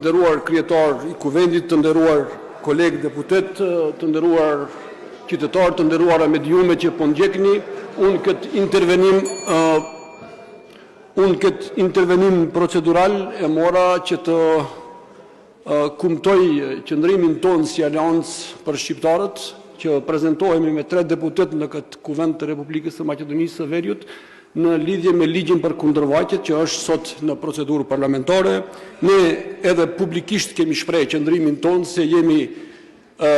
Nderuar kryetar i Kuvendit, të nderuar kolegë deputetë, të nderuar qytetarë, të nderuara mediume që po ndjekni, unë këtë intervenim unë këtë intervenim procedural e mora që të kumtoj qëndrimin tonë si Aleancë për Shqiptarët, që prezentohemi me tre deputetë në këtë Kuvend të Republikës së Maqedonisë së Veriut, në lidhje me ligjin për kundërvajtjet që është sot në procedurë parlamentare. Ne edhe publikisht kemi shpreh qëndrimin tonë se jemi ë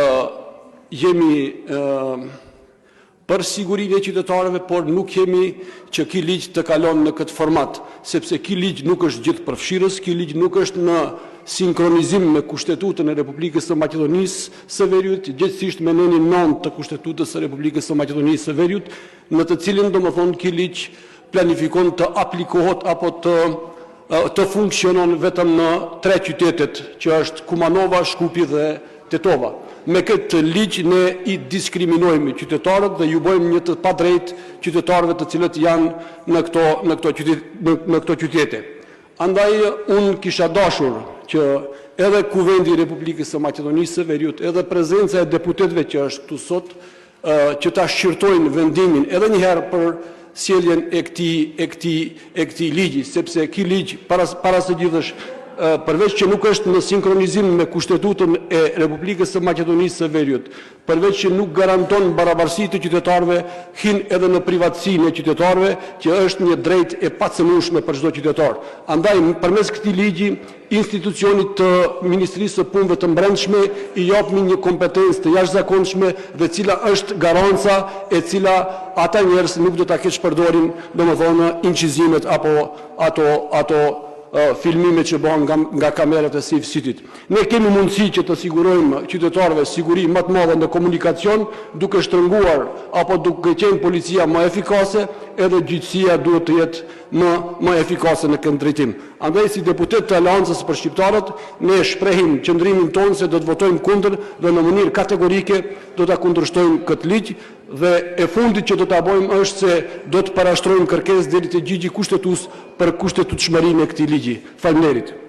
jemi ë për sigurinë e qytetarëve, por nuk jemi që ky ligj të kalon në këtë format, sepse ky ligj nuk është gjithëpërfshirës, ky ligj nuk është në sinkronizim me Kushtetutën e Republikës së Maqedonisë së Veriut, gjegjësisht me nenin 9 të Kushtetutës së Republikës së Maqedonisë së Veriut, në të cilin domethënë ky ligj planifikon të aplikohet apo të të funksionon vetëm në tre qytetet që është Kumanova, Shkupi dhe Tetova. Me këtë ligj ne i diskriminojmë qytetarët dhe ju bëjmë një të padrejtë qytetarëve të cilët janë në këto në këto qytete në, në këto qytete. Andaj unë kisha dashur që edhe Kuvendi i Republikës së Maqedonisë së Veriut, edhe prezenca e deputetëve që është këtu sot, që ta shqyrtojnë vendimin edhe një herë për sjelljen e këtij e këtij e këtij ligji, sepse ky ligj para para së gjithash përveç që nuk është në sinkronizim me Kushtetutën e Republikës së Maqedonisë së Veriut, përveç që nuk garanton barabarësi të qytetarëve, hin edhe në privatësinë e qytetarëve, që është një drejtë e pacenueshme për çdo qytetar. Andaj, përmes këtij ligji, institucionit të Ministrisë së Punëve të Brendshme i japmi një kompetencë të jashtëzakonshme dhe cila është garanca e cila ata njerëz nuk do ta keqpërdorin, domethënë incizimet apo ato ato filmime që bëhen nga nga kamerat e Safe City-t. Ne kemi mundësi që të sigurojmë qytetarëve siguri më të madhe në komunikacion, duke shtrënguar apo duke qenë policia më efikase, edhe gjyqësia duhet të jetë më më efikase në këtë drejtim. Andaj si deputet të Aleancës për Shqiptarët, ne shprehim qëndrimin tonë se do të votojmë kundër dhe në mënyrë kategorike do ta kundërshtojmë këtë ligj dhe e fundit që do ta bëjmë është se do të parashtrojmë kërkesë deri te gjyqi kushtetues për kushtetutshmërinë e këtij ligji. Faleminderit.